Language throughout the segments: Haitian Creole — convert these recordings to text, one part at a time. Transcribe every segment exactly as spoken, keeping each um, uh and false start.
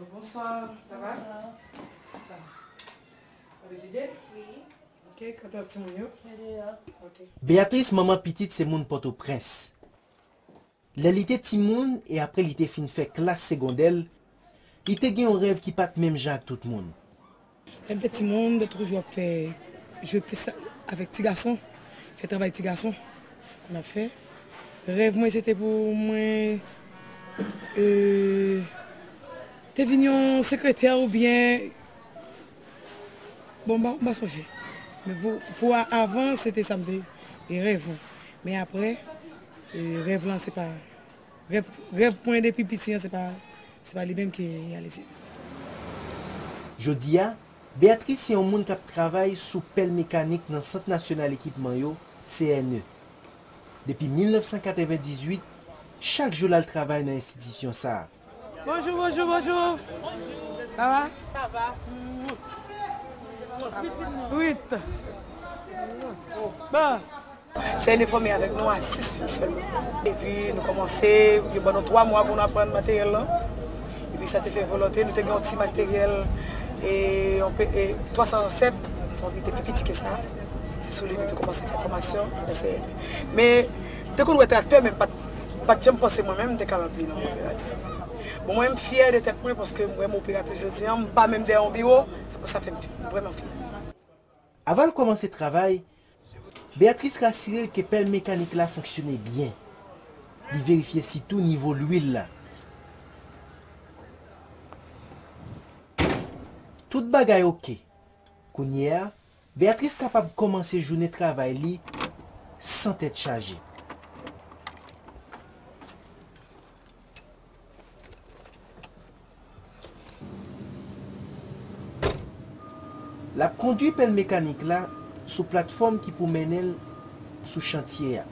Bonsoir, ça va? Ça va. Ou ap etidye? Wi. Ok, kote lòt timoun yo? Yo deyò. Ok. Béatrice, manman pitit, se moun Pòtoprens. Lè li te timoun e apre li te fin fè klas segondè l, li te gen yon rèv ki pa t menm jan ak tout moun. Lè m te timoun, m te toujou ap fè jwe plis avèk ti gason, fè travay ti gason. N ap fè. Rèv mwen, se te pou mwen, euh, te vin yon sekretè oubyen, bon, m pa, m pa sonje. Men pou, pou a-, avan, se te sa m te, e rèv mwen. Men apre, euh, rèv lan, se pa, rèv, rèv mwen depi piti an, se pa, se pa li menm ki reyalize. Jodi a, Béatrice se yon moun k ap travay sou pèl mekanik nan Sant Nasyonal Ekipman yo, C N E. Depi mil nèf san katrevendizuit, chak jou l al travay nan enstitisyon sa a. Bonjou, bonjou, bonjou. Sa va? Sa va. Wi. Bon. C N E fòme avèk nou a sis fi sèlman. Epi nou kòmanse, yo ban nou twa mwa pou nou aprann materyèl lan. Epi sa te fè volonte, nou te gen yon ti materyèl, e, yon pe-, e, twa san sèt, sa ki te pi piti ke sa. Se sou li nou te kòmanse fè fòmasyon nan C N E. Men, m te konn wè traktè, men m pa t, m pa t janm panse mwen menm m te kapab vin yon operatè. Bon, mwen, m fyè de tèt mwen paske m wè m operatris jodi a, m pa menm dèyè yon biwo, sa, sa fè m vrèman fyè. Avan l kòmanse travay, Béatrice rasire l ke pèl mekanik la fonksyone byen. Li verifye sitou nivo lwil la. Tout bagay oke. Kounye a, Béatrice kapab kòmanse jounen travay li san tèt chaje. L ap kondui pèl mekanik la sou platfòm ki pou mennen l sou chantye a.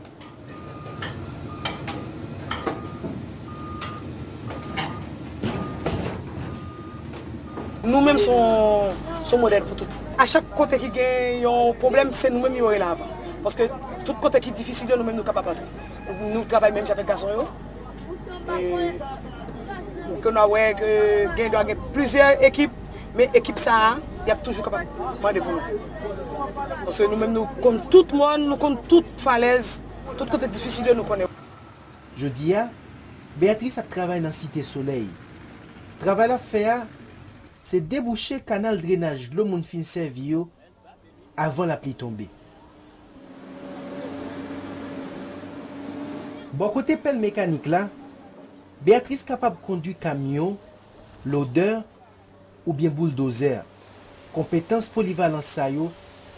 Nou menm se yon, se yon modèl pou tout. A chak kote ki gen yon pwoblèm, se nou menm yo rele avan. Paske tout kote ki difisil yo, nou menm nou kapab antre. Nou travay menm jan avèk gason yo. E ke nou wè ke gen dwa gen plizyè ekip, men ekip sa a, y ap toujou kapab mande pou nou. Paske nou menm nou konn tout mòn, nou konn tout falèz, tout kote difisil yo nou konnen. Jodi a, Béatrice ap travay nan Site Solèy. Travay l ap fè a, se debouche kanal drenaj dlo moun fin sèvi yo avan lapli tonbe. Bò kote pèl mekanik la, Béatrice kapab kondui kamyon, lodè oubyen bouldozè. Konpetans polivalan sa yo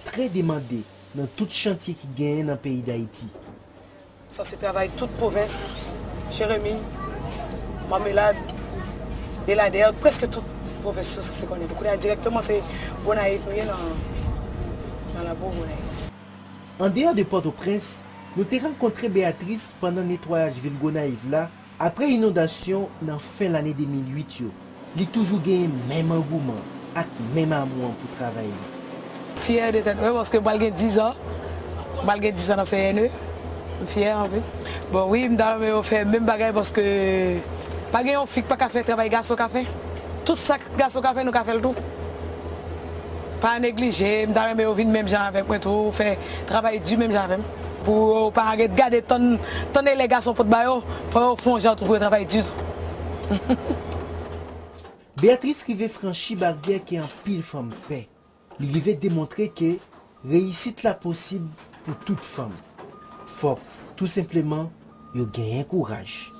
trè demande nan tout chantye ki genyen nan peyi Dayiti. Sa se travay tout pwovens, Jeremi, Mamelad, Beladè, prèske tout pwovens yo sanse konnen. Donk, kounye a dirèkteman se Gonayiv nou ye nan, nan labo Gonayiv. Andeyò de Pòtoprens, nou te rankontre Béatrice pandan netwayaj vil Gonayiv la, apre inondasyon nan fen lane de mil uit yo. Li toujou genyen menm angouman ak menm amou an pou travay li. Fyè de tèt mwen, paske m pral gen diz an. M pral gen diz an nan C N E. M fyè anpil. Bon, wi, m ta renmen yo fè menm bagay, paske pa gen yon fi k pa ka fè travay gason ka fè. Tout sa gason ka fè, nou ka fè l tou. Pa neglije, m ta renmen yo vin menm jan avèk mwen tou, fè travay di menm jan avè m. Pou yo pa ret gade tann, tann e lè gason pot ba yo, fò yo fè yon jan tou pou yo travay di tou. Béatrice rive franchi baryè ke anpil fanm pè. Li rive demontre ke reyisit la posib pou tout fanm. Fòk, tou senpleman, yo genyen kouraj.